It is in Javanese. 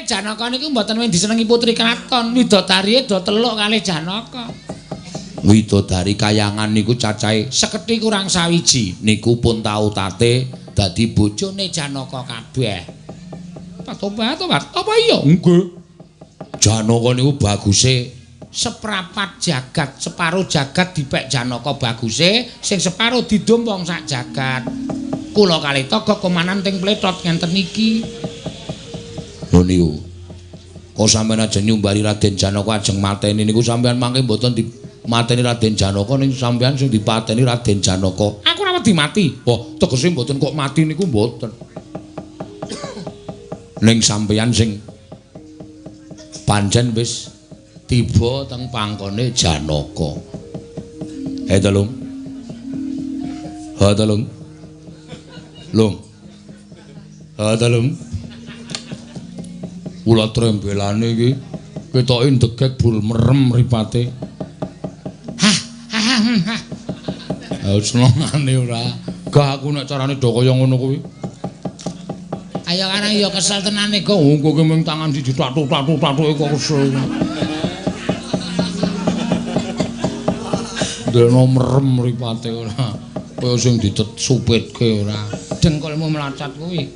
Janaka niku mboten wis disenengi putri kraton, widodariye do teluk kalih Janaka. Widodari kayangan niku cacahe seketi kurang sawiji niku pun tau tate dadi bojone Janaka kabeh. Tobat, tobat. Apa iya? Nggih. Janaka niku baguse seprapat jagat, separo jagat dipek Janaka baguse, sing separo didum wong sak jagat. Kula kalih Togok komanan teng pletot ngenten iki. Lho niku. Kok sampeyan ajeng nyumbari Raden Janaka ajeng mateni niku sampeyan mangke mboten dimateni Raden Janaka ning sampeyan sing dipateni Raden Janaka. Aku ora wedi mati. Wah, tegese mboten kok mati niku mboten. Ning sampeyan sing pancen wis tiba teng pangkone Janaka. Eh tolong. Ha tolong. Lung. Ha tolong. Kula trembelane iki ketoke ndegek bul merem mripate. Hah, hah, hah. Ha senengane ora. Gah aku nek carane do kaya ngono kuwi. Ayo karang ya kesel tenane kok. Wong kowe mung tangan siji tatuk-tatuk-tatuke kok kesel. Ndeno merem mripate ora. Kaya sing dicesupitke ora. Dengkulmu mlacat kuwi.